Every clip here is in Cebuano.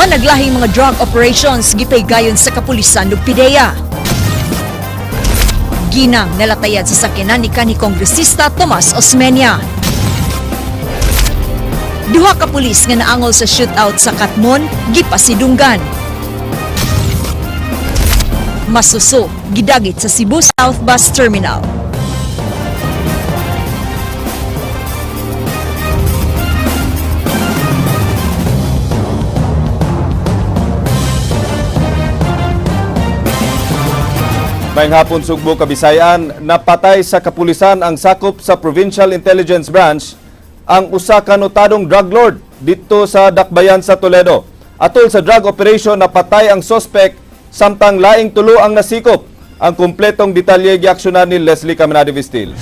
Managlahing mga drug operations gipaygayon sa kapulisan ug PDEA. Ginang nalatayan sa sakyanan ni kanhi Kongresista Tomas Osmeña. Duha ka pulis nga naangol sa shootout sa Katmon gipasidunggan. Masuso gidagit sa Cebu South Bus Terminal. Maayong hapon, Sugbo, Kabisayan. Napatay sa kapulisan ang sakop sa Provincial Intelligence Branch ang usa ka notadong drug lord dito sa Dakbayan sa Toledo. Atol sa drug operation, napatay ang suspect samtang laing tulo ang nasikop. Ang kumpletong detalye giaksyonan ni Leslie Caminade Vistil.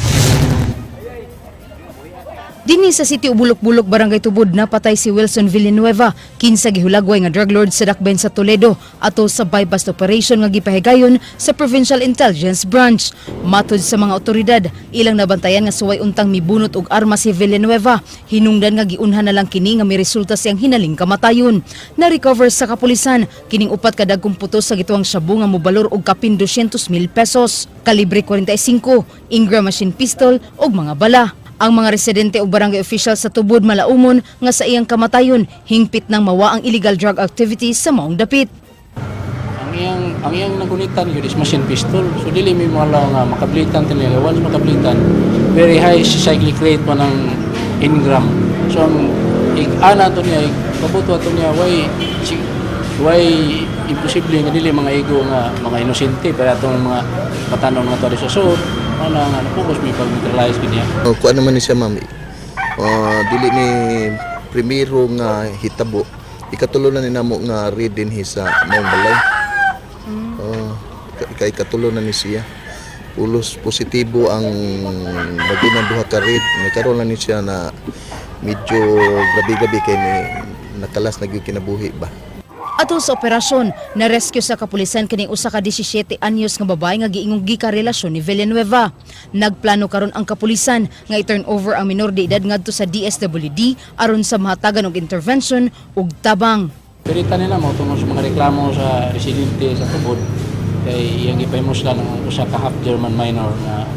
Dinhi sa Sitio Bulok-Bulok, Barangay Tubod, napatay si Wilson Villanueva, kinsa gihulagway nga drug lord sa Dakbayan sa Toledo, atol sa buy-bust operation nga gipahigayon sa Provincial Intelligence Branch. Matod sa mga otoridad, ilang nabantayan nga suway untang mibunot og arma si Villanueva, hinungdan nga giunhan na lang kini nga miresulta siyang hinaling kamatayon. Na-recover sa kapulisan kining upat ka dagkong putos sa gituwang shabu nga mobalor og kapin 200,000 pesos, kalibre 45, Ingram machine pistol ug mga bala. Ang mga residente o barangay official sa Tubod malaumon nga sa iyang kamatayon, hingpit nang mawa ang illegal drug activities sa maong dapit. Ang iyang nagunitan yun is machine pistol. So dili mi mo nga makablitan tinila. Once makablitan, very high cyclic rate pa ng ingram. So ang ana to niya, kabuto ato niya, why imposible nga dili mga ego nga mga inosente pero atong mga batanon nga to sa so ana nga na focus mi pag neutralize kini. Oh, kuan naman ni siya, ma'am. Dili ni primero nga hitabo. Ikatulo na ni namo nga raid dinhi sa maong balay. Ikatulo na ni siya. Pulos positibo ang naging duha ka raid. Nagkaroon na ni siya na medyo gabi-gabi kay ni nakalas na gyud kinabuhi ba. Atol sa operasyon, na-rescue sa kapulisan kining usa ka 17 anyos nga babae nga giingong gikarelasyon ni Villanueva. Nagplano karon ang kapulisan nga i-turn over ang minor de edad ngadto sa DSWD aron sa mahatagan og intervention ug tabang. Perita nila mo tungod sa mga reklamo sa residente sa Tubod kay iyang gipahimuslan ng usa ka half German minor nga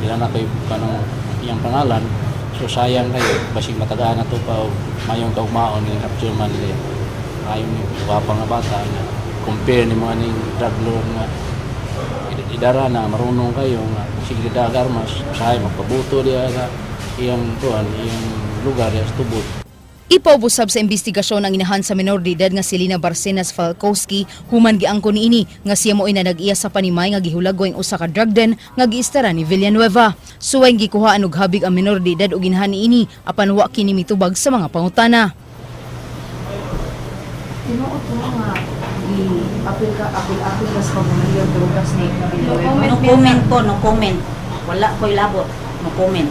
dila na kay kanang iyang pangalan. So sayang kayo, basig matagaan na to pa og mayong kaugmaon ni half German niya, ayon ni gwapa nga bata nga compare ni mga ning drug lord nga idara na marunong kayo nga sige dag armas, usahay magpabuto diya sa iyang kuan, iyang lugar diya sa Tubod. Ipaubos sab sa investigasyon ang inahan sa minor de edad nga si Lina Barcenas Falkowski human giangkon niini nga siya mo'y nag-iya sa panimay nga gihulagway ang usa ka drug den nga giistara ni Villanueva. Suway gikuhaan og habig ang minor de edad ug inahan niini apan wa kini mitubag sa mga pangutana. Tinuod to nga gi-apil ka, apil-apil ka sa pagmamaneho drogas ni Villanueva? No comment ko, no comment. Wala ko'y labot. No comment.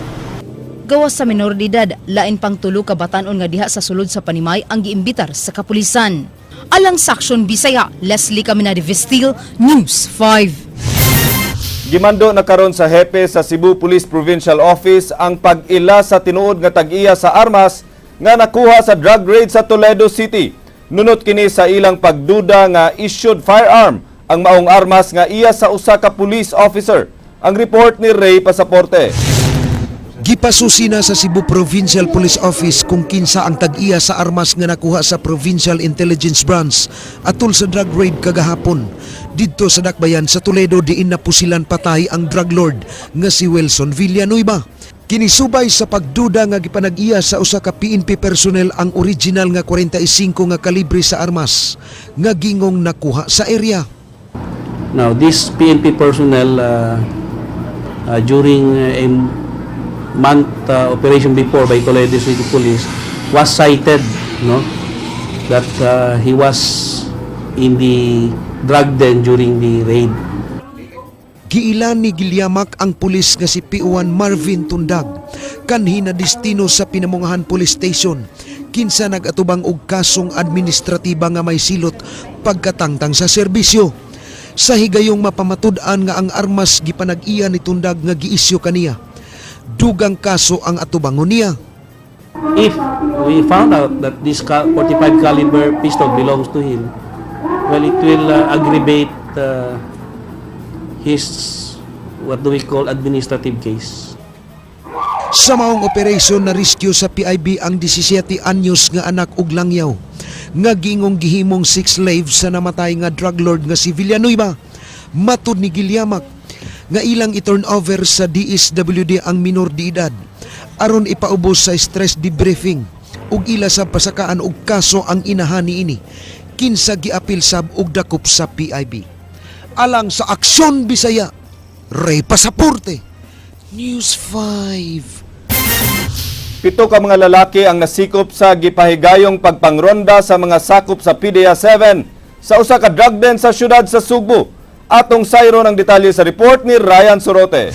Gawas sa minor de edad, lain pang tulo ka batan-on nga diha sa sulod sa panimay ang giimbitar sa kapulisan. Alang sa Aksyon Bisaya, Leslie Caminade Vestil, News 5. Gimando na karon sa hepe sa Cebu Police Provincial Office ang pag-ila sa tinuod nga tag-iya sa armas nga nakuha sa drug raid sa Toledo City. Nunot kini sa ilang pagduda nga issued firearm ang maong armas nga iya sa usa ka police officer. Ang report ni Ray Pasaporte. Gipasusi na sa Cebu Provincial Police Office kung kinsa ang tag-iya sa armas nga nakuha sa Provincial Intelligence Branch atol sa drug raid kagahapon. Didto sa Dakbayan sa Toledo diin napusilan patay ang drug lord nga si Wilson Villanueva. Kini subay sa pagduda nga gipanag-iya sa usa ka PNP personnel ang original nga 45 nga kalibre sa armas nga gingong nakuha sa area. Now, this PNP personnel, during a month operation before by Toledo City Police was cited, no, that he was in the drug den during the raid. Giilan ni Gilyamak ang pulis nga si PO1 Marvin Tundag kanhi na destino sa Pinamungahan Police Station kinsa nag-atubang og kasong administratiba nga may silot pagkatangtang sa serbisyo. Sa higayong mapamatud-an nga ang armas gipanag-iya ni Tundag nga giisyu kaniya. Dugang kaso ang atubangon niya. If we found out that this 45 caliber pistol belongs to him, well, it will aggravate his, what do we call, administrative case. Sa maong operasyon, na rescue sa PIB ang 17 anyos nga anak og langyaw nga giingong gihimong sex slave sa namatay nga drug lord nga si Villanueva. Matud ni Gilyamak nga ilang i-turn over sa DSWD ang minor de edad aron ipaubos sa stress debriefing ug ila sa pasakaan og kaso ang inahan niini, kinsa giapil sab og dakop sa PIB. Alang sa Aksyon Bisaya, Ray Pasaporte, News 5. 7 ka mga lalaki ang nasikop sa gipahigayong pagpangronda sa mga sakop sa PDEA 7 sa usa ka drug den sa syudad sa Sugbo. Atong sayro ng detalye sa report ni Ryan Sorote.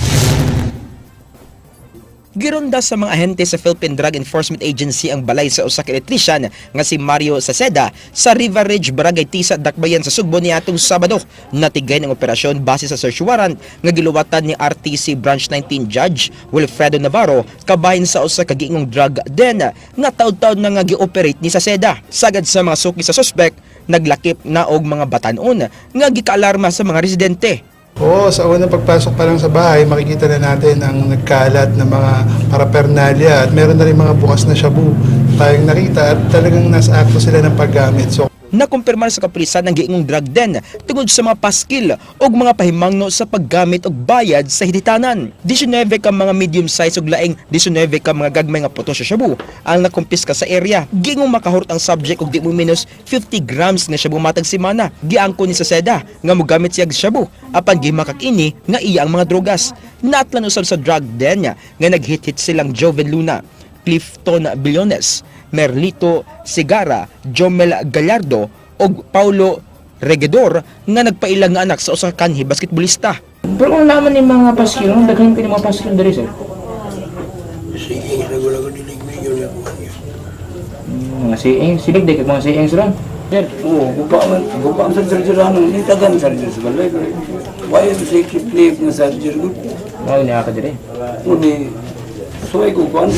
Gironda sa mga ahente sa Philippine Drug Enforcement Agency ang balay sa usa ka elektrisyan nga si Mario Saceda sa River Ridge, Barangay Tisa, Dakbayan sa Sugbo niadtong Sabado. Natigay ang operasyon base sa search warrant nga giluwatan ni RTC Branch 19 Judge Wilfredo Navarro kabahin sa usa ka giingong drug den nga taud-taud na nga gi-operate ni Saceda. Sagad sa mga suki sa suspect, naglakip na og mga batanon nga gikaalarma sa mga residente. Oo, sa unang pagpasok pa lang sa bahay, makikita na natin ang nagkalat ng mga paraphernalia at meron na rin mga bukas na shabu tayong nakita at talagang nasa akto sila ng paggamit. So Nakumpirmar sa kapulisan ang giingong drug den tungod sa mga paskil ug mga pahimangno sa paggamit og bayad sa hiditanan. 19 ka mga medium size ug laing 19 ka mga gagmay nga puto sa shabu ang nakumpiska sa area. Giingong makahurot ang subject og di mo minus 50 grams nga shabu matag semana. Giangko ni Saceda nga mogamit siya og shabu apan gimakak ini nga iya ang mga drogas. Naatlan usab sa drug den niya nga naghit-hit silang Joven Luna, Clifton Billones, Merlito Sigara, Jomel Gallardo ug Paulo Regedor nga nagpailang nga anak sa usa ka kanhi basketbolista. Pero kung naman yung mga paskil, no? Daghan ko yung mga paskil diri, sir. Sige, nagulago dilig medyo na ko niya. Mga siing, silig di kag mga siing sir. Sir, Oo, gupa man sa charger ano, ni tagan charger sa balay. Why is it clip na charger good? Mao niya ka diri. Uni, suway ko kuan.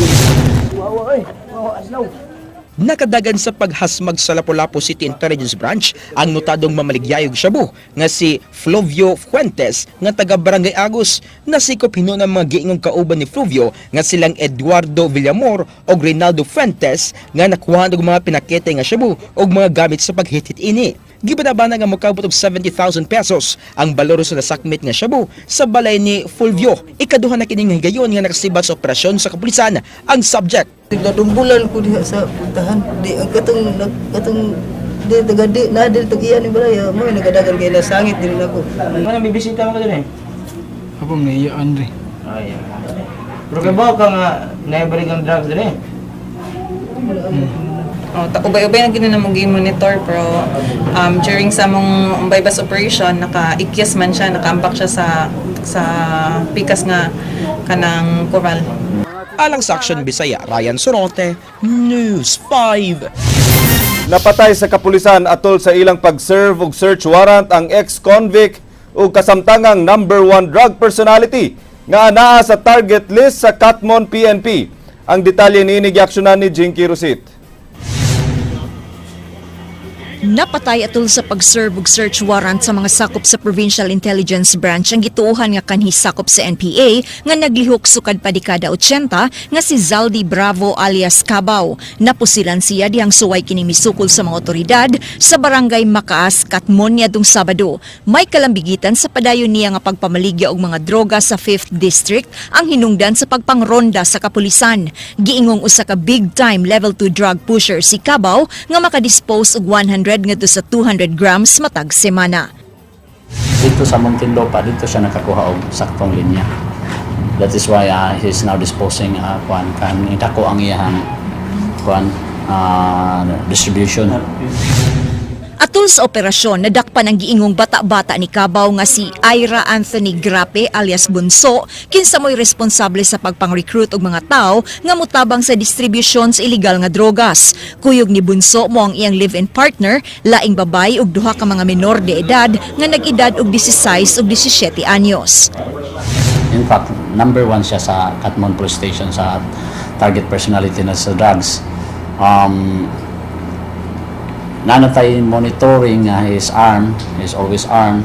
Nakadagan sa paghasmag sa Lapu-Lapu City Intelligence Branch ang notadong mamaligyayog shabu nga si Flovio Fuentes nga taga Barangay Agus. Nasikop hinuon ang mga giingong kauban ni Flovio nga silang Eduardo Villamor ug Reynaldo Fuentes nga nakuha og mga pinakete nga shabu ug mga gamit sa paghithit ini. Gibanabana nga mokabot og 70,000 pesos ang balor sa nasakmit nga shabu sa balay ni Fulvio. Ikaduha na kining higayon nga nakasibat sa operasyon sa kapulisan ang subject. Nadumbulan ko diha sa puntahan. Di ang katong katong di taga di na di tag iya ni balay mo nagadagan kay nasangit diri nako. Ano bibisita mo ka diri? Ako may iya Andre. Ay. Pero kay ka nga naibalik ang drugs diri. Oh, ubay-ubay na gina namong gi-monitor pero during sa among bypass operation, naka-ikyas man siya, nakaampak siya sa pikas nga kanang coral. Alang sa Action Bisaya, Ryan Sorote, News 5. Napatay sa kapulisan atol sa ilang pag-serve og search warrant ang ex-convict ug kasamtangang number one drug personality nga anaa sa target list sa Katmon PNP. Ang detalye niini giaksyonan ni Jinky Rosit. Napatay atol sa pag-serve og search warrant sa mga sakop sa Provincial Intelligence Branch ang gituohan nga kanhi sakop sa NPA nga naglihok sukad pa dekada 80 nga si Zaldi Bravo alias Cabaw. Napusilan siya dihang suway kini misukol sa mga otoridad sa barangay Makaas, Katmon niadtong Sabado. May kalambigitan sa padayon niya nga pagpamaligya og mga droga sa 5th District ang hinungdan sa pagpangronda sa kapulisan. Giingong usa ka big time level 2 drug pusher si Cabaw nga makadispose og 100 ngadto sa 200 grams matag semana. Dito sa Muntinlupa, dito siya nakakuha og saktong linya. That is why he's now disposing kuan kan dako ang iyang kuan distribution. Atol sa operasyon, nadakpan ang giingong bata-bata ni Cabaw nga si Ira Anthony Grape alias Bunso, kinsa mo'y responsable sa pagpang-recruit og mga tao nga mutabang sa distribusyon sa illegal nga drogas. Kuyog ni Bunso mao ang iyang live-in partner, laing babay ug duha ka mga menor de edad nga nag-edad og 16 ug 17 anyos. In fact, number one siya sa Katmon Police Station sa target personality na sa drugs. Naa na tay monitoring nga he is armed, he is always armed.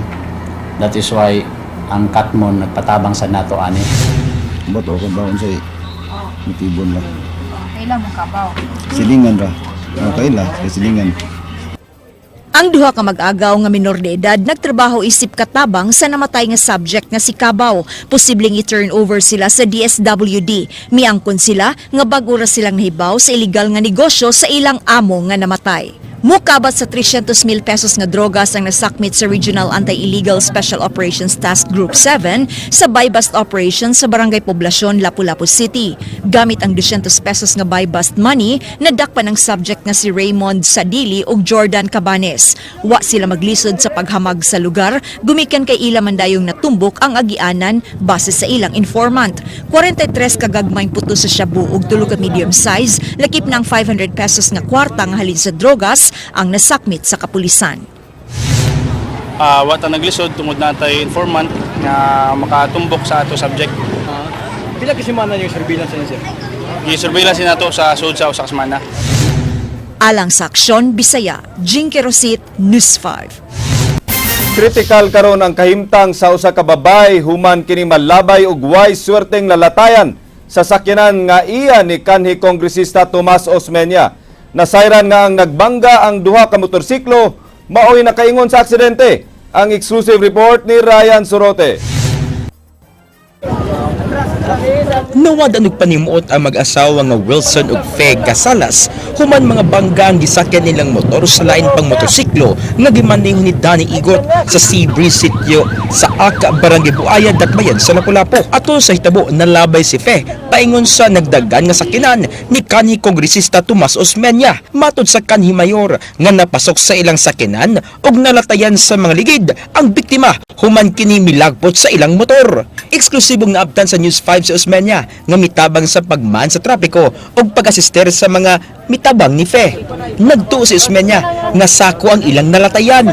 That is why ang Katmon nagpatabang sa nato ani. Bato ko baon sa motibon lang. Kaila mo kabaw. Silingan ra. Oh, kaila, kay silingan. Ang duha ka mag-agaw nga minor de edad nagtrabaho isip katabang sa namatay nga subject nga si Kabaw. Posibleng i-turn over sila sa DSWD. Miangkon sila nga bag-o ra silang nahibaw sa illegal nga negosyo sa ilang amo nga namatay. Mukabat sa 300 mil pesos nga drogas ang nasakmit sa Regional Anti-Illegal Special Operations Task Group 7 sa buy-bust operation sa Barangay Poblacion, Lapu-Lapu City. Gamit ang 200 pesos nga buy-bust money, nadakpan ang subject nga si Raymond Sadili ug Jordan Cabanes. Wa sila maglisod sa paghamag sa lugar, gumikan kay ila man dayong natumbok ang agianan base sa ilang informant. 43 kagagmayng puto sa shabu ug tulo ka medium size, lakip ng 500 pesos nga kwarta nga halin sa drogas ang nasakmit sa kapulisan. Wa ta naglisod tungod na tay informant nga makatumbok sa ato subject. Pila ka semana yung surveillance niya, sir? Gi-surveillance nato sa sud sa usa ka semana. Alang sa Aksyon Bisaya, Jinky Rosit, News 5. Critical karon ang kahimtang sa usa ka babay human kini malabay og way swerteng lalatayan sa sakyanan nga iya ni kanhi kongresista Tomas Osmeña. Nasayran nga ang nagbangga ang duha ka motorsiklo maoy nakaingon sa aksidente. Ang exclusive report ni Ryan Sorote. Nawad og panimuot ang mag-asawa nga Wilson ug Fe Casalas human mga bangga ang gisakyan nilang motor sa lain pang motorsiklo nga gimaneho ni Danny Igot sa Sea Breeze Sitio sa Aka, Barangay Buaya, Dakbayan sa Lapu-Lapu. Atol sa hitabo, nalabay si Fe paingon sa nagdagan nga sakinan ni kanhi kongresista Tomas Osmeña. Matod sa kanhi mayor nga napasok sa ilang sakinan ug nalatayan sa mga ligid ang biktima human kini milagpot sa ilang motor. Eksklusibong naabtan sa News 5 si Osmeña nga mitabang sa pagman sa trapiko ug pag-asister sa mga mitabang ni Fe. Nagtuo si Osmeña nga sako ang ilang nalatayan.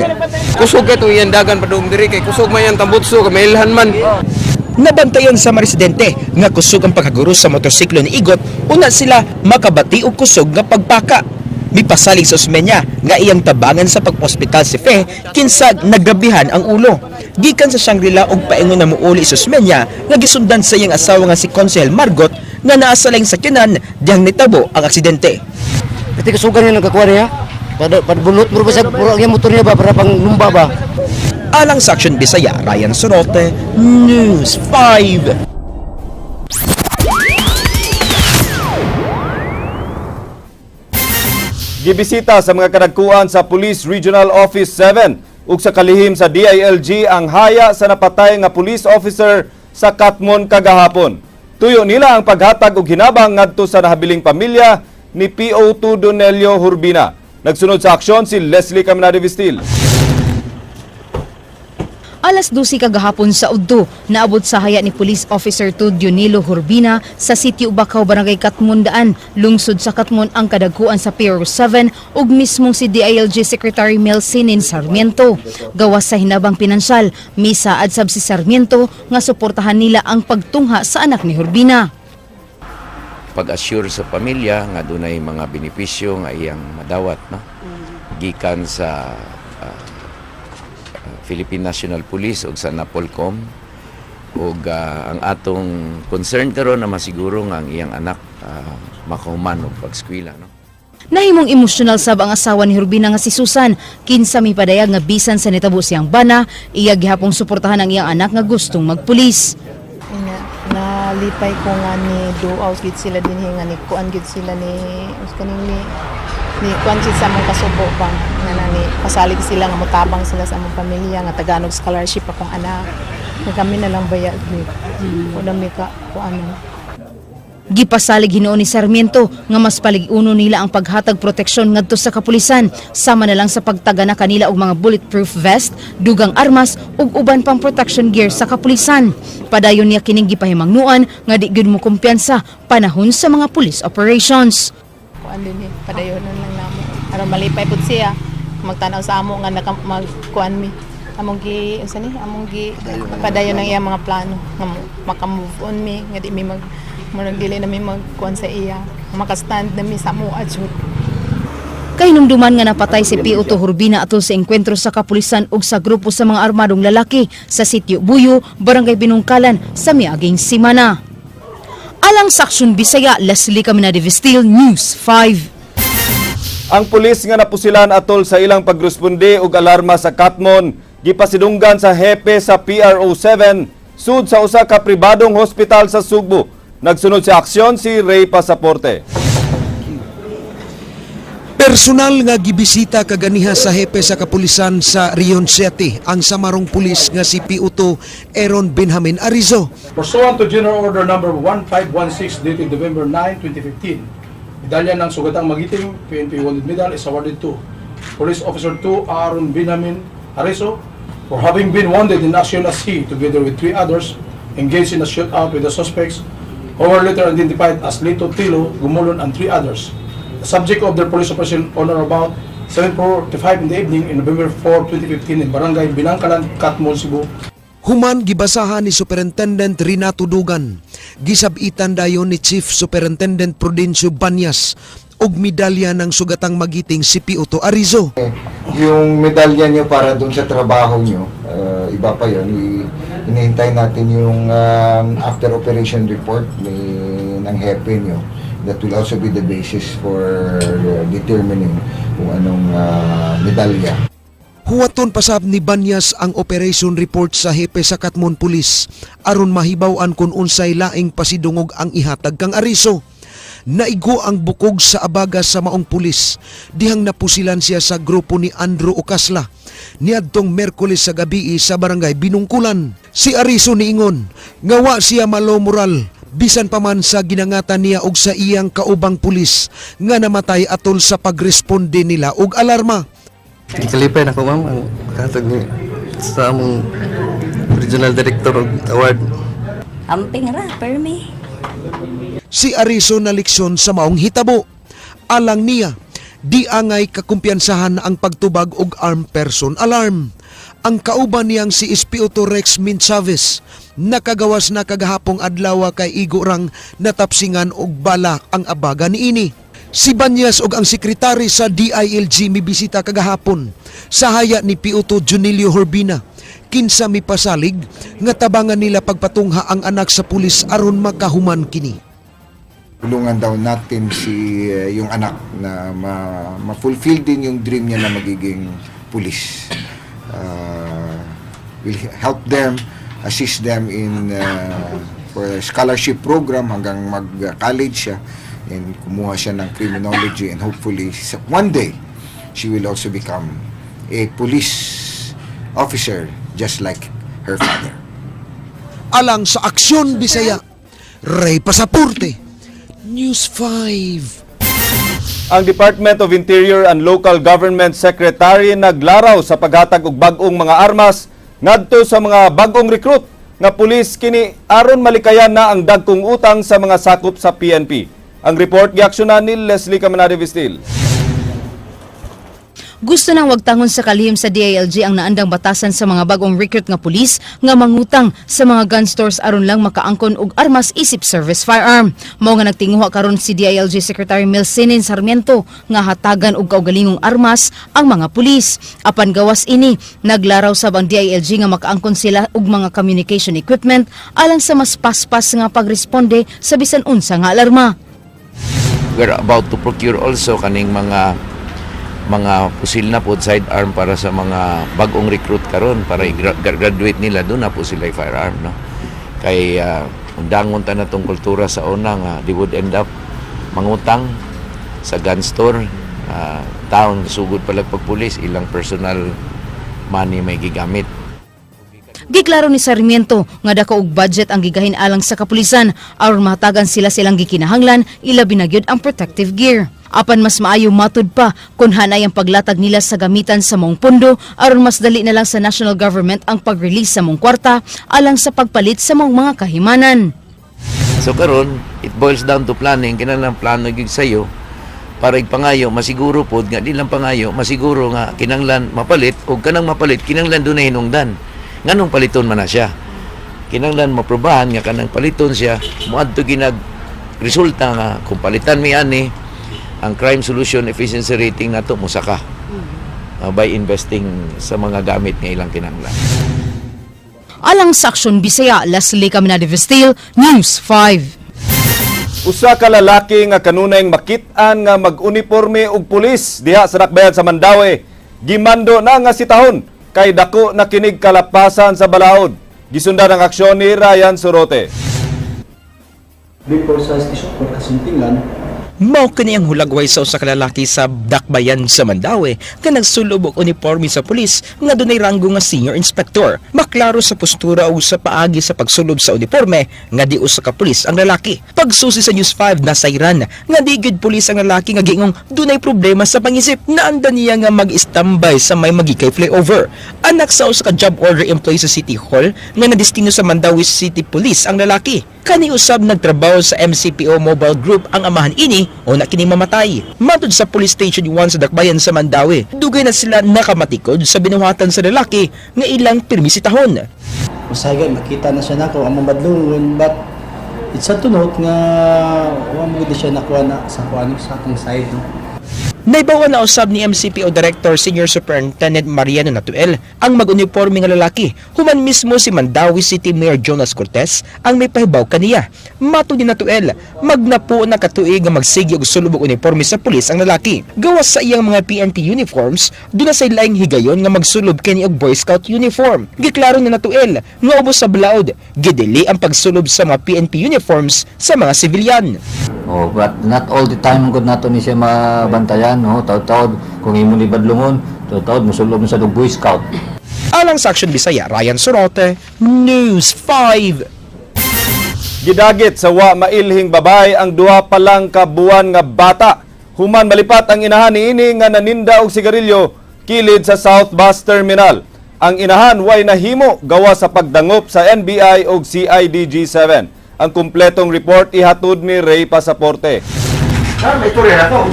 Kusog kay itong iyandagan padung diri kay kusog man yan tambutso kay mailhan man. Nabantayan sa mga residente nga kusog ang pagkaguro sa motorsiklo ni Igot una sila makabati og kusog nga pagpaka. Mipasalig sa Osmeña nga iyang tabangan sa pagpospital si Fe kinsa naggrabihan ang ulo. Gikan sa Shangri-La og paingon na muuli si Osmeña nga gisundan sa iyang asawa nga si Konsehal Margot nga naa sa laing sakyanan dihang nitabo ang aksidente. Pati kasugan niya nagkakuha niya. Pada pada bunot mo ba sa puro ang motor niya ba para pang lumba ba. Alang sa Action Bisaya, Ryan Sorote, News 5. Gibisita sa mga kadagkuan sa Police Regional Office 7 ug sa kalihim sa DILG ang haya sa napatay nga police officer sa Katmon kagahapon. Tuyo nila ang paghatag og hinabang ngadto sa nahabiling pamilya ni PO2 Donelio Hurbina. Nagsunod sa aksyon si Leslie Caminade Vistil. Alas 12 kagahapon sa Udto, naabot sa haya ni Police Officer 2 Dionilo Hurbina sa Sitio Bakaw, Barangay Katmondaan, lungsod sa Katmon ang kadagkuan sa PRO 7 ug mismong si DILG Secretary Mel Sinin Sarmiento. Gawas sa hinabang pinansyal, misa adsab si Sarmiento nga suportahan nila ang pagtungha sa anak ni Hurbina. Pag-assure sa pamilya nga dunay mga benepisyo nga iyang madawat, no, gikan sa Philippine National Police ug sa Napolcom, ug ang atong concern karon na masiguro nga ang iyang anak makahuman og pagskwela, no. Nahimong emosyonal sab ang asawa ni Hurbina nga si Susan, kinsa mipadayag nga bisan sa nitabo siyang bana, iya gihapong suportahan ang iyang anak nga gustong magpulis. Nga, nalipay ko nga ni duaw gid sila dinhi nga ni kuan gid sila ni us kaning ni kuan sila sa among kasubo ba nga na ni pasalig sila nga motabang sila sa among pamilya nga taganog scholarship akong anak nga kami na lang baya gid mm. mi ka kuan. Gipasalig hinuon ni Sarmiento nga mas palig-uno nila ang paghatag proteksyon ngadto sa kapulisan sama na lang sa pagtagana kanila og mga bulletproof vest, dugang armas ug uban pang protection gear sa kapulisan. Padayon niya kining gipahimangnuan nga di gyud mo kumpiyansa panahon sa mga police operations. Kuan din eh padayonon lang namo aron malipay pud siya magtan-aw sa amo nga naka, magkuan mi among gi unsa ni among gi padayon ang iyang mga plano nga maka-move on mi nga di mi mag Murag dili na mi magkuan sa iya. Makastand na mi sa mua jud. Kahinumduman nga napatay si PO2 Hurbina atol sa engkwentro sa kapulisan ug sa grupo sa mga armadong lalaki sa Sitio Buyo, Barangay Binungkalan sa miaging simana. Alang sa Aksyon Bisaya, Leslie Caminade Vestil, News 5. Ang pulis nga napusilan atol sa ilang pagresponde og alarma sa Katmon gipasidunggan sa hepe sa PRO 7 sud sa usa ka pribadong hospital sa Sugbo. Nagsunod sa aksyon si Ray Pasaporte. Personal nga gibisita kaganiha sa hepe sa kapulisan sa Region 7 ang samarong pulis nga si PO2 Aaron Benjamin Arizo. Pursuant to General Order Number 1516 dated November 9, 2015, medalya ng Sugatang Magiting, PNP Wounded Medal, is awarded to Police Officer 2 Aaron Benjamin Arizo for having been wounded in action as he, together with three others, engaged in a shootout with the suspects who were later identified as Lito Tilo, Gumulon, and three others. The subject of their police operation on or about 7:45 in the evening in November 4, 2015 in Barangay Binangkalan, Catmon, Cebu. Human gibasahan ni Superintendent Renato Dugan, gisabitan dayon ni Chief Superintendent Prudencio Banyas og medalya ng Sugatang Magiting si PO2 Arizo. Yung medalya nyo para dun sa trabaho nyo, iba pa yun. Hinihintay natin yung after operation report ng hepe nyo. That will also be the basis for determining kung anong medalya. Huwaton pasab ni Banyas ang operation report sa hepe sa Katmon Police aron mahibaw-an kung unsay laing pasidungog ang ihatag kang Arizo. Naigo ang bukog sa abaga sa maong pulis dihang napusilan siya sa grupo ni Andrew Ocasla niadtong Merkules sa gabi sa Barangay Binungkulan. Si Arizo niingon nga wa siya malo moral bisan pa man sa ginangatan niya og sa iyang kaubang pulis nga namatay atol sa pagresponde nila og alarma. Gikalipay na ko, ma'am, ang katag ni sa among regional director og award. Amping ra, permi. Si Arizo na leksyon sa maong hitabo. Alang niya, di angay kakumpiyansahan ang pagtubag og armed person alarm. Ang kauban niyang si SPO2 Rex Min Chavez nakagawas na kagahapong adlaw kay igo rang natapsingan og bala ang abaga niini. Si Banyas og ang sekretary sa DILG mibisita kagahapon sa haya ni PO2 Junilio Horbina kinsa mipasalig nga tabangan nila pagpatungha ang anak sa pulis aron makahuman kini. Tulungan daw natin si yung anak na ma-fulfill din yung dream niya na magiging pulis. We'll help them, assist them in for a scholarship program hanggang mag-college siya and kumuha siya ng criminology, and hopefully one day she will also become a police officer just like her father. Alang sa Aksyon Bisaya, Ray Pasaporte, News 5. Ang Department of Interior and Local Government Secretary naglaraw sa paghatag og bag-ong mga armas ngadto sa mga bag-ong recruit nga pulis, kini aron malikayan na ang dagkong utang sa mga sakop sa PNP. Ang report giaksyonan ni Leslie Camanade Vistil. Gusto nang wagtangon sa kalihim sa DILG ang naandang batasan sa mga bagong recruit nga pulis nga mangutang sa mga gun stores aron lang makaangkon og armas isip service firearm. Mao nga nagtinguha karon si DILG Secretary Milcenen Sarmiento nga hatagan og kaugalingong armas ang mga pulis. Apan gawas ini, naglaraw sab ang DILG nga makaangkon sila og mga communication equipment alang sa mas paspas nga pagresponde sa bisan unsa nga alarma. We're about to procure also kaning mga pusil na pod, sidearm, para sa mga bagong recruit karon, para i-graduate nila doon na po sila firearm, no, kay undangon ta na tong kultura sa una nga they would end up mangutang sa gun store, town sugod pa lang pagpulis, ilang personal money may gigamit. Giklaro ni Sarmiento nga dako og budget ang gigahin alang sa kapulisan aron mahatagan sila silang gikinahanglan, ilabi na gyud ang protective gear. Apan mas maayo, matud pa, kung hanay ang paglatag nila sa gamitan sa maong pondo aron mas dali na lang sa national government ang pag-release sa maong kwarta alang sa pagpalit sa maong mga kahimanan. So karon, it boils down to planning. Kinahanglan plano gyud sayo para igpangayo masiguro pod nga di lang pangayo, masiguro nga kinahanglan mapalit, ug kanang mapalit kinahanglan dunay hinungdan nganong paliton man na siya. Kinahanglan maprobahan nga kanang paliton siya moadto ginag resulta nga kung palitan mi ani ang crime solution efficiency rating nato musaka by investing sa mga gamit nga ilang kinahanglan. Alang sa Aksyon Bisaya, Leslie Caminade Vestil, News 5. Usa ka lalaki nga kanunay makit-an nga mag-uniporme og pulis diha sa dakbayan sa Mandaue gimando na nga sitahon kay dako na kinig kalapasan sa balaod. Gisundan ang aksyon ni Ryan Sorote. Before sa station for Kasuntingan. Mao kini ang hulagway sa usa ka lalaki sa Dakbayan sa Mandaue nga nagsulob og uniporme sa pulis nga dunay ranggo nga senior inspector. Maklaro sa postura ug sa paagi sa pagsulob sa uniporme nga di usa ka pulis ang lalaki. Pagsusi sa News 5, nasayran nga di gyud pulis ang lalaki nga giingong dunay problema sa pangisip. Naanda niya nga mag-standby sa may Magikay flyover. Anak sa usa ka job order employee sa City Hall nga nadestino sa Mandaue City Police ang lalaki. Kani usab nagtrabaho sa MCPO Mobile Group ang amahan ini o na kini mamatay. Matud sa Police Station 1 sa Dakbayan sa Mandaue, dugay na sila nakamatikod sa binuhatan sa lalaki nga ilang pirmisitahon. Usahay makita na siya nako ang mabadlungon, but it's sad to note nga wa mo gud siya nakuha na sa kuan sa atong side, no. Naibawan na usab ni MCPO Director Senior Superintendent Mariano Natuel ang mag-uniforme nga lalaki. Human mismo si Mandaue City Mayor Jonas Cortez ang may pahibaw kaniya. Matod ni Natuel, magnapo na katuig nga magsigi og sulob og uniforme sa pulis ang lalaki. Gawas sa iyang mga PNP uniforms, duna say laing higayon nga magsulob kini og Boy Scout uniform. Giklaro ni Natuel nga ubos sa balaod, gidili ang pagsulob sa mga PNP uniforms sa mga sibilyan. Oh, but not all the time gud nato ni siya mabantayan, no? Taud-taud kung imo ni badlungon, taud-taud musulob na sa og Boy Scout. Alang sa Aksyon Bisaya, Ryan Sorote, News 5. Gidagit sa wa mailhing babay ang duha pa lang ka buwan nga bata. Human malipat ang inahan niini nga naninda og sigarilyo kilid sa South Bus Terminal. Ang inahan way nahimo gawa sa pagdangop sa NBI og CIDG 7. Ang kumpletong report ihatod ni Ray Pasaporte. Sir, may istorya na to.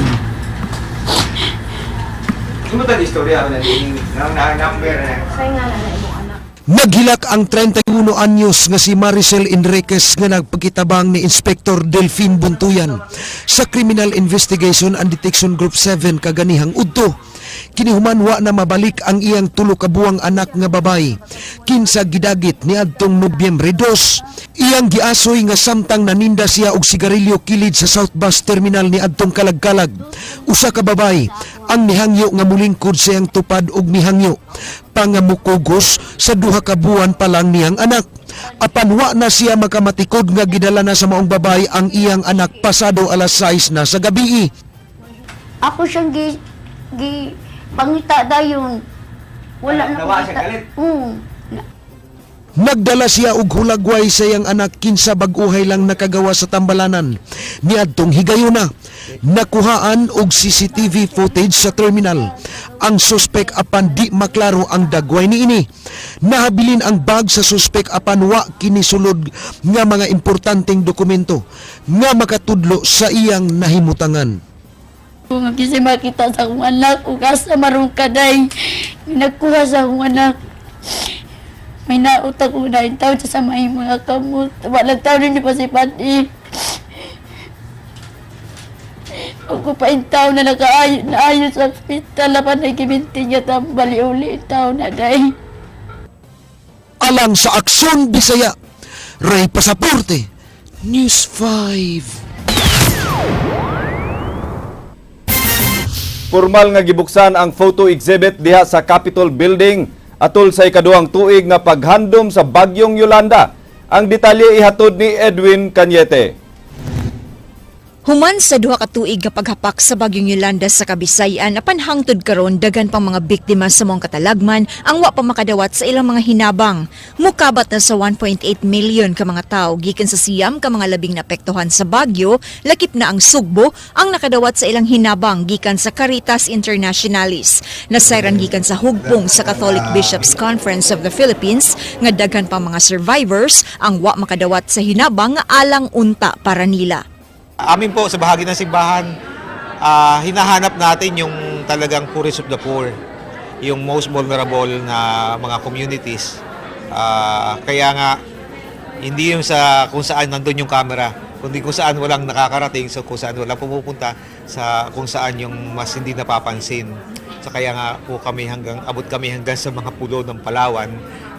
Sino ba istorya na ng number na? Naghilak ang 31 anyos nga si Maricel Enriquez nga nagpagkitabang ni Inspector Delphine Buntuyan sa Criminal Investigation and Detection Group 7 kaganihang udto. Kini human wa na mabalik ang iyang 3 ka buwang anak nga babay kinsa gidagit niadtong Nobyembre 2. Iyang giasoy nga samtang naninda siya og sigarilyo kilid sa South Bus Terminal niadtong kalagkalag, usa ka babay ang nihangyo nga mulingkod sa iyang tupad og mihangyo pangamukugos sa 2 ka buwan pa lang niyang anak. Apan wa na siya makamatikod nga gidala na sa maong babay ang iyang anak pasado alas 6 na sa gabi. Ako siyang gi pangita dayon. Wala na Nawa siya ko kita. galit? Oo. Nagdala siya og hulagway sa iyang anak kinsa bag-uhay lang nakagawa sa tambalanan. Niadtong higayuna, nakuhaan og CCTV footage sa terminal. Ang suspek apan di maklaro ang dagway niini. Nahabilin ang bag sa suspek apan wa kini sulod nga mga importanteng dokumento nga makatudlo sa iyang nahimutangan. Kung kasi makita sa akong anak, ug asa maron kaday, nagkuha sa akong anak. May nautak ko na taon sa may mga kamot. Walang taon ni pa si Pati. Ako pa yung taon na nakaayon na ayon sa ospital, lapan na giminti niya tambali uli taon na day. Alang sa Aksyon Bisaya, Ray Pasaporte, News 5. Formal nga gibuksan ang photo exhibit diha sa Capitol Building atol sa ikaduhang tuig nga paghandom sa Bagyong Yolanda. Ang detalye ihatod ni Edwin Cañete. Human sa 2 ka tuig nga paghapak sa Bagyong Yolanda sa Kabisayan, apan hangtod karon daghan pang mga biktima sa maong katalagman ang wa pa makadawat sa ilang mga hinabang. Mukabat na sa 1.8 million ka mga tawo gikan sa 9 ka mga labing naapektuhan sa bagyo, lakip na ang Sugbo ang nakadawat sa ilang hinabang gikan sa Caritas Internationalis. Nasayran gikan sa hugpong sa Catholic Bishops Conference of the Philippines nga daghan pang mga survivors ang wa makadawat sa hinabang nga alang unta para nila. Amin po sa bahagi ng simbahan, hinahanap natin yung talagang poorest of the poor, yung most vulnerable na mga communities. Kaya nga, hindi yung sa kung saan nandun yung camera. Kundi kung saan walang nakakarating, so kung saan walang pumupunta, sa kung saan yung mas hindi napapansin. So kaya nga po kami hanggang, abot kami hanggang sa mga pulo ng Palawan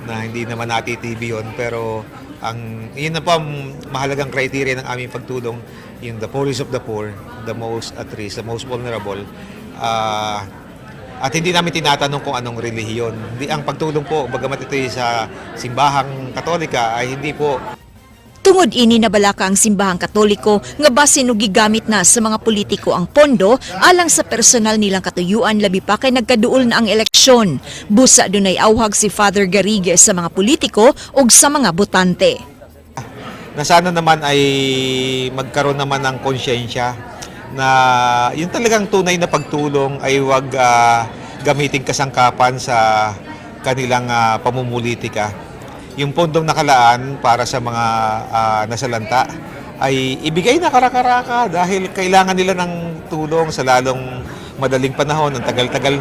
na hindi naman nati-TV yun. Pero ang, yun na po ang mahalagang criteria ng aming pagtulong, yung the poorest of the poor, the most at risk, the most vulnerable. At hindi namin tinatanong kung anong relihiyon. Hindi, ang pagtulong po, bagamat ito ay sa simbahang Katolika, ay hindi po. Tungod ini, nabalaka ang simbahang Katoliko nga basin og gigamit na sa mga politiko ang pondo alang sa personal nilang katuyuan, labi pa kay nagkaduol na ang eleksyon. Busa dunay awhag si Father Garrigue sa mga politiko ug sa mga botante. Na sana naman ay magkaroon naman ng konsyensya na yung talagang tunay na pagtulong ay wag gamitin kasangkapan sa kanilang pamumulitika. Yung pondong nakalaan para sa mga nasalanta ay ibigay na karakaraka dahil kailangan nila ng tulong sa lalong madaling panahon, ang tagal-tagal.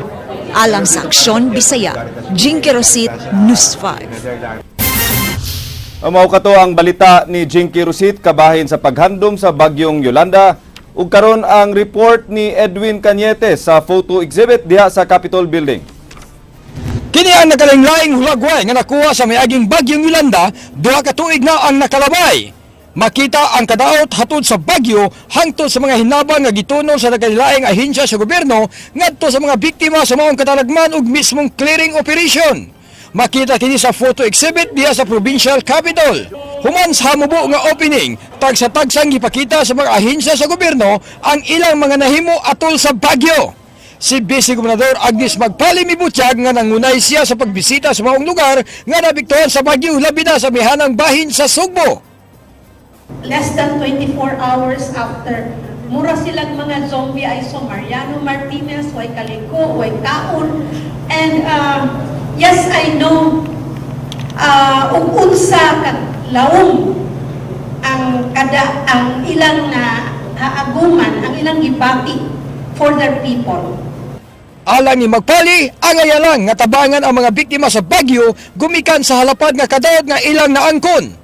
Alang sa Aksyon Bisaya, Jinky Rosit, News 5. Mao kato ang balita ni Jinky Rosit kabahin sa paghandom sa bagyong Yolanda, ug karon ang report ni Edwin Cañete sa photo exhibit diha sa Capitol Building. Kini ang nakalaing-laing hulagway nga nakuha sa miaging bagyong Yolanda, 2 ka tuig na ang nakalabay. Makita ang kadaot hatod sa bagyo hangtod sa mga hinabang nga gituno sa nagkalaing ahensya sa gobyerno ngadto sa mga biktima sa maong katalagman ug mismong clearing operation. Makita kini sa photo exhibit diha sa provincial capital. Human sa hamubo nga opening, tagsa-tagsang gipakita sa mga ahensya sa gobyerno ang ilang mga nahimo atol sa bagyo. Si Vice Gobernador Agnes Magpali mibutyag nga nangunay siya sa pagbisita sa maong lugar nga naapektuhan sa bagyo, labi na sa amihanang bahin sa Sugbo. Less than 24 hours after, mura silang mga zombie ay so Mariano Martinez, way kaliko, way kaon. And yes, I know ug unsa ka lawom ang kada ang ilang na haaguman, ang ilang gibati for their people. Alang ni Magpali, ang lang nga tabangan ang mga biktima sa bagyo gumikan sa halapad nga kadaot nga ilang naangkon.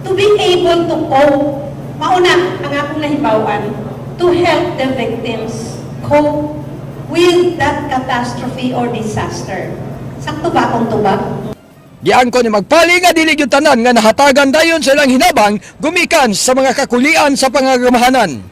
To be able to cope, mauna ang akong nahibawan, to help the victims cope with that catastrophe or disaster. Sakto ba akong tubag? Giangkon ni Magpali nga dili gyud tanan nga nahatagan dayon sa ilang hinabang gumikan sa mga kakulian sa pangagamahanan.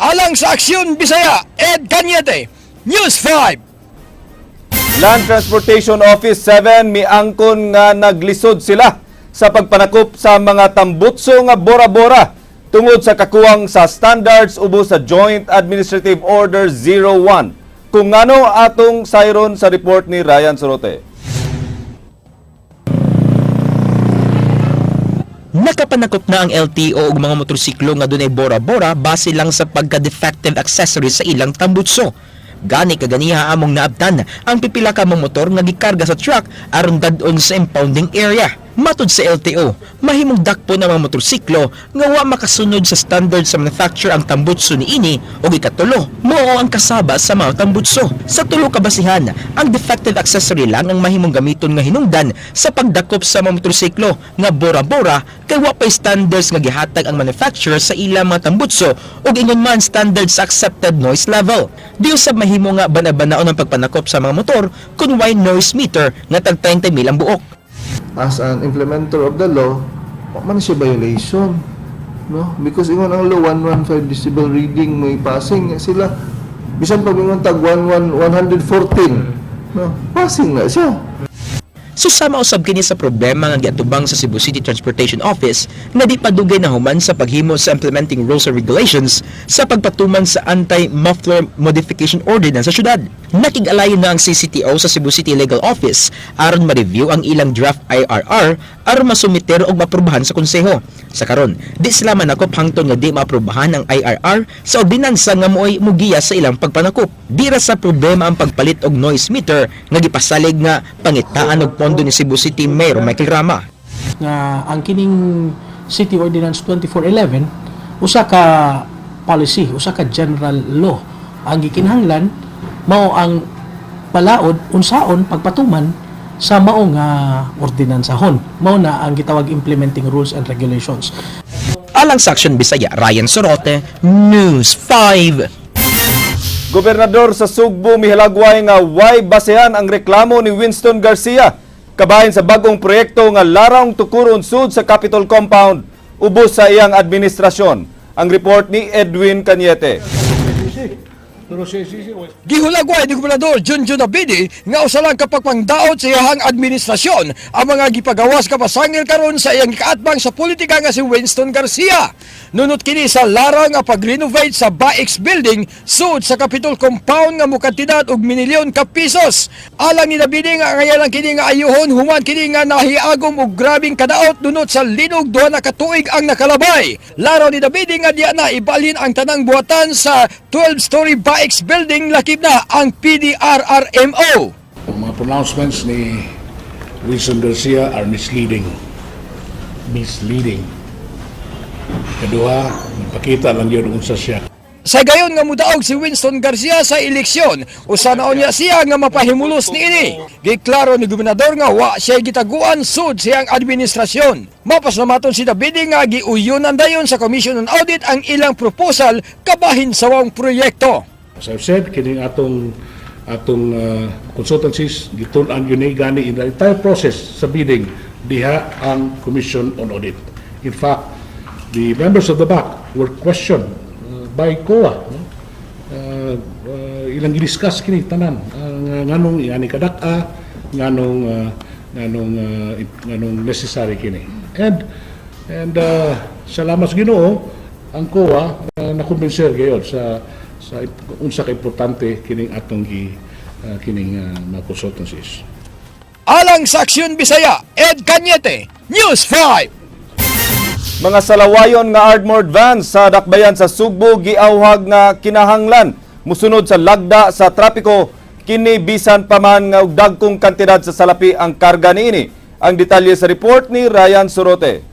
Alang sa Aksyon Bisaya, Ed Cañete, News 5. Land Transportation Office 7 miangkon nga naglisod sila sa pagpanakop sa mga tambutso nga bora-bora tungod sa kakuwang sa standards ubos sa Joint Administrative Order 01. Kung ngano, atong sayron sa report ni Ryan Sorote. Nakapanakop na ang LTO og mga motorsiklo nga dunay bora-bora base lang sa pagka-defective accessories sa ilang tambutso. Gani kaganiha among naabtan ang pipila ka mga motor nga gikarga sa truck aron dad-on sa impounding area. Matud sa LTO, mahimong dakpon ang mga motorsiklo nga wa makasunod sa standard sa manufacturer ang tambutso niini ug ikatulo, mao ang kasaba sa mga tambutso. Sa tulo ka basihan, ang defective accessory lang ang mahimong gamiton nga hinungdan sa pagdakop sa mga motorsiklo nga bora-bora kay wa pay standards nga gihatag ang manufacturer sa ilang mga tambutso ug ingon man standards sa accepted noise level. Di usab mahimo nga bana-banaon ang pagpanakop sa mga motor kung way noise meter nga tag 30 mil ang buok. As an implementer of the law, wa man siya violation. No? Because ingon ang law, 115 decibel reading may passing sila. Bisan pag ingon tag 11 114, no? Passing na siya. Susama usab kini sa problema nga giatubang sa Cebu City Transportation Office nga di padugay na human sa paghimo sa implementing rules and regulations sa pagpatuman sa Anti-Muffler Modification Ordinance sa syudad. Nakig-alayon na ang CCTO sa Cebu City Legal Office aron ma-review ang ilang draft IRR aron masumiter og maaprubahan sa konseho. Sa karon, di sila manakop hangtod nga di maaprubahan ang IRR sa ordinansa nga mo'y mugiya sa ilang pagpanakop. Di ra sa problema ang pagpalit og noise meter nga gipasalig nga pangitaan og pondo ni Cebu City Mayor Michael Rama. Nga ang kining City Ordinance 2411 usa ka policy, usa ka general law. Ang gikinahanglan mao ang balaod unsaon pagpatuman sa mao nga ordinansahon. Mao na ang gitawag implementing rules and regulations. Alang sa Aksyon Bisaya, Ryan Sorote, News 5. Gobernador sa Sugbo mihalagway nga way basehan ang reklamo ni Winston Garcia kabahin sa bagong proyekto nga Laraong Tukuron Sud sa Capitol Compound ubos sa iyang administrasyon. Ang report ni Edwin Cañete. Gihulagway ni Gobernador Junjun Abidi nga usa lang kapag pangdaot sa iyang administrasyon ang mga gipagawas kapasangil karon sa iyang kaatbang sa politika nga si Winston Garcia. Nunot kini sa larang nga pag-renovate sa Baix Building sud sa Capitol Compound nga mukantidad og minilyon ka pesos. Alang ni Dabidi nga ngayon lang kini nga ayuhon human kini nga nahiagom og grabing kadaot dunot sa linog 2 na ka tuig ang nakalabay. Laraw ni Dabidi nga diya na ibalhin ang tanang buhatan sa 12-story Baix Building, lakip na ang PDRRMO. Ang mga pronouncements ni Wilson Garcia are misleading. Misleading. Kaduha, nagpakita lang yun unsa siya. Sa gayon nga mudaog si Winston Garcia sa eleksyon, usa na unya siya nga mapahimulos niini. Giklaro ni gobernador nga wa siya gitaguan sud siyang administrasyon. Mapaslamaton si Davide nga giuyunan dayon sa Commission on Audit ang ilang proposal kabahin sa wang proyekto. As I've said, kining atong consultancies gitun-an yun ni gani in the entire process sa bidding diha ang Commission on Audit. In fact, the members of the BAC were questioned by COA, no? Ilang gidiscuss kini tanan ang nganong yani kadak-a, nganong necessary kini. And salamat sa Ginoo, ang COA nakumbinser gayod sa unsa ka importante kining atong gi kining mga consultancies. Alang sa Aksyon Bisaya, Ed Cañete, News 5. Mga salawayon nga armored vans sa dakbayan sa Sugbo giawhag nga kinahanglan musunod sa lagda sa trapiko kini bisan pa man nga og dagkong kantidad sa salapi ang karga niini. Ang detalye sa report ni Ryan Sorote.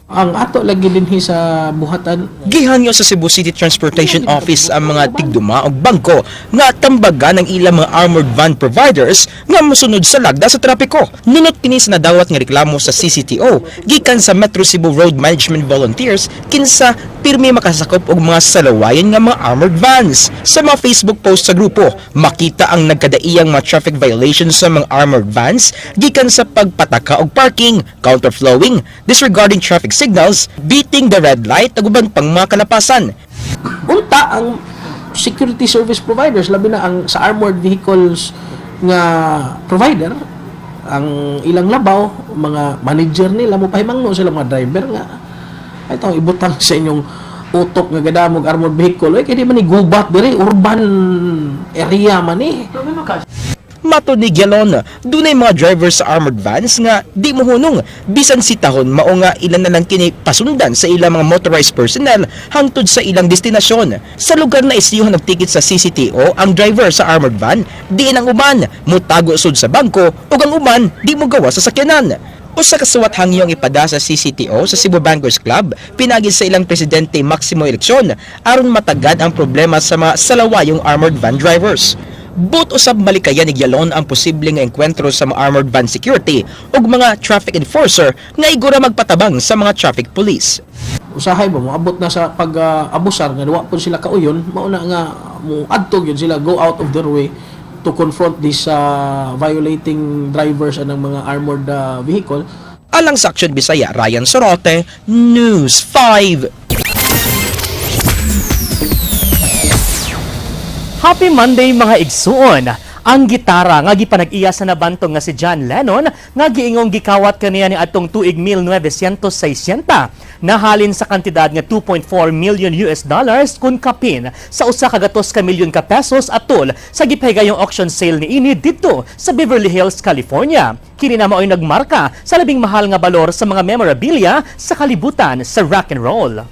Ang ato lagi dinhi sa buhatan. Gihangyo sa Cebu City Transportation Office ang mga tigduma og bangko nga tambagan ang ilang mga armored van providers nga mosunod sa lagda sa trapiko. Nunot kini sa nadawat nga reklamo sa CCTO gikan sa Metro Cebu Road Management Volunteers kinsa pirmi makasakop og mga salawayan nga mga armored vans. Sa mga Facebook post sa grupo, makita ang nagkadaiyang mga traffic violations sa mga armored vans gikan sa pagpataka og parking, counterflowing, disregarding traffic signals, beating the red light ug uban pang mga kalapasan. Unta ang security service providers, labi na ang sa armored vehicles nga provider, ang ilang labaw mga manager nila mo pahimangno sila mga driver nga ito ibutang sa inyong utok nga gadamog armored vehicle oy, kay di man ni gubat dire, urban area man ni. Matod ni Gyalon, dunay mga drivers sa armored vans nga di mohunong bisan sitahon, mao nga ilan na lang kini pasundan sa ilang mga motorized personnel hangtod sa ilang destinasyon. Sa lugar na isyuhan og ticket sa CCTO ang driver sa armored van, diin ang uban mutago sud sa bangko ug ang uban di mo gawa sa sakyanan. Usa ka suwat hangyo ang ipada sa CCTO sa Cebu Bankers Club pinagi sa ilang presidente Maximo Eleksyon aron matagad ang problema sa mga salawayong armored van drivers. But usab malikayan ni Gyalon ang posible nga engkwentro sa mga armored van security ug mga traffic enforcer nga igura magpatabang sa mga traffic police. Usahay ba moabot na sa pag-abusar nga wa pud sila kauyon, mao na nga mo adto gyud sila, go out of their way to confront these violating drivers anang mga armored vehicle. Alang sa Aksyon Bisaya, Ryan Sorote, News 5. Happy Monday, mga igsuon! Ang gitara nga gipanag-iya sa nabantong nga si John Lennon nga giingong gikawat kaniya ni atong tuig 1960 nahalin sa kantidad nga 2.4 million US dollars kun kapin sa 100 ka milyon ka pesos atol sa gipahigayong auction sale niini didto sa Beverly Hills, California. Kini na mao'y nagmarka sa labing mahal nga balor sa mga memorabilia sa kalibutan sa rock and roll.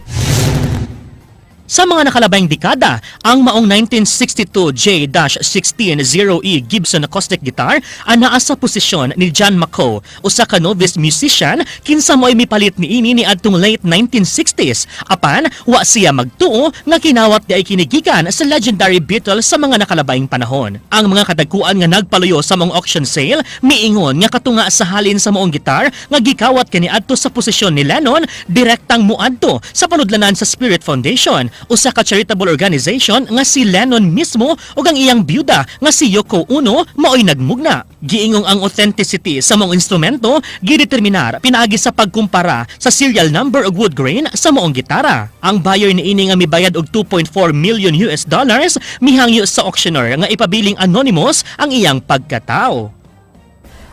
Sa mga nakalabayng dekada, ang maong 1962 J-160E Gibson acoustic guitar ang naa sa posisyon ni John McCaw, usa ka novice musician kinsa mo'y mipalit niini niadtong late 1960s. Apan wa siya magtuo nga kinawat diay kini gikan sa legendary Beatles sa mga nakalabayng panahon. Ang mga kadagkuan nga nagpaluyo sa maong auction sale miingon nga katunga sa halin sa maong gitar nga gikawat kaniadto sa posisyon ni Lennon, direktang muadto sa panudlanan sa Spirit Foundation, usa ka charitable organization nga si Lennon mismo ug ang iyang byuda nga si Yoko Ono maoy nagmugna. Giingong ang authenticity sa maong instrumento gideterminar pinaagi sa pagkumpara sa serial number ug wood grain sa maong gitara. Ang buyer niini nga mibayad og 2.4 million US dollars mihangyo sa auctioneer nga ipabiling anonymous ang iyang pagkatao.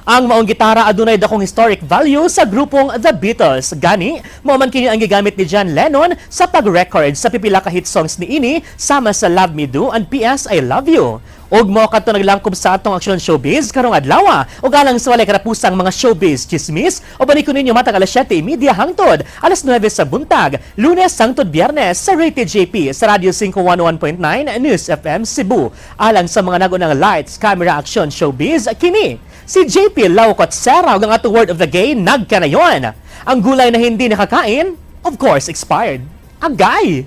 Ang maong gitara adunay dakong historic value sa grupong The Beatles. Gani, mao man kini ang gigamit ni John Lennon sa pag-record sa pipila ka hit songs niini sama sa Love Me Do and PS I Love You. Ug mao kadto naglangkob sa atong Aksyon Showbiz karong adlaw. Ug alang sa walay karapusang mga showbiz chismis, ubani ko ninyo matag alas 7:30 hangtod alas 9 sa buntag, Lunes hangtod Biyernes sa Rated JP sa Radio 5 101.9 News FM Cebu. Alang sa mga nagunang lights, camera, action showbiz, kini si JP Laucot Serra ug ang atong word of the day nagkanayon. Ang gulay na hindi nakakain, of course, expired. Agay!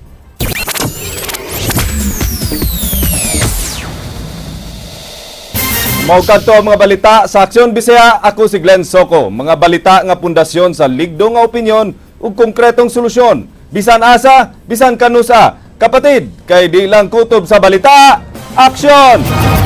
Mao kadto ang mga balita sa Aksyon Bisaya. Ako si Glenn Soco. Mga balita nga pundasyon sa ligdo nga opinyon ug konkretong solusyon. Bisan asa, bisan kanusa. Kapatid, kay di lang kutob sa balita. Aksyon!